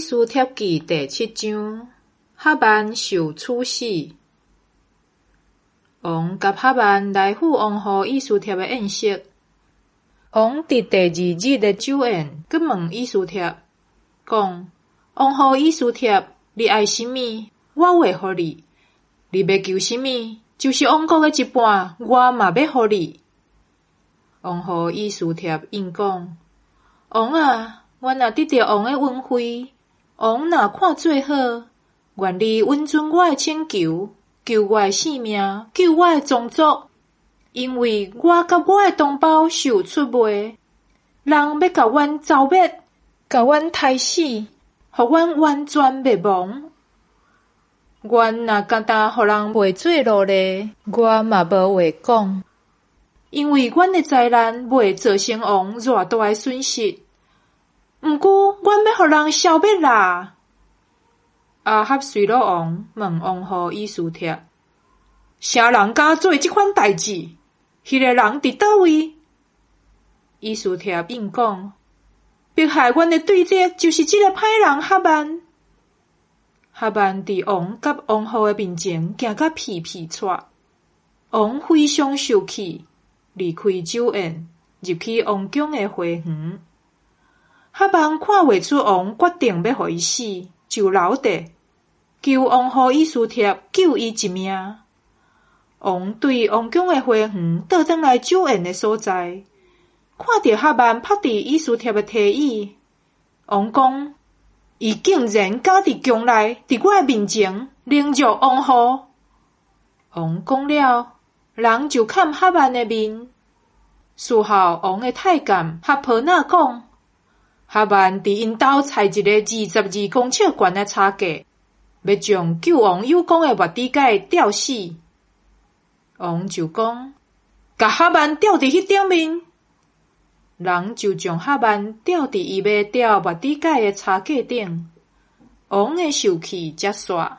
斯帖記第七章，哈曼受處死。王佮哈曼來赴王后以斯帖的宴席。王佇第二日的酒宴，閣問以斯帖，講：王后以斯帖，你愛啥物，我會予你；你欲求啥物，就是王國的一半，我嘛欲予你。王后以斯帖應講：王啊，阮若得著王的恩惠，王若看做好，願你允准我的請求，救我的性命，救我的宗族，因為我佮我的同胞受出賣，人欲共阮蹂躪，共阮刣死，予阮完全滅亡。阮若甘當予人賣做奴隸，我嘛無話講，因為阮的災難袂造成王偌大的損失。毋過，阮欲予人消滅啦！亞哈隨魯王問王后以斯帖：啥人敢做這款代誌？彼个人佇佗位？以斯帖應講：迫害阮的對敵就是這个歹人哈曼。哈曼佇王佮王后的面前驚甲皮皮掣，王非常受氣，離開酒宴，入去王宮的花園。哈曼看袂出王決定欲予伊死，就留佇求王后以斯帖救伊一命。王對王宮的花園倒轉來酒宴的所在，看著哈曼趴佇以斯帖的提椅，王講：伊竟然敢佇宮內，佇我的面前凌辱王后！王講了，人就砍哈曼的面。事後，王的太監哈婆那講，哈曼佇𪜶兜裁一个22公尺懸的柴架，欲將救王有功的末底改吊死。王就講：共哈曼吊佇彼頂面。人就將哈曼吊佇伊欲吊末底改的柴架頂。王的受氣才煞。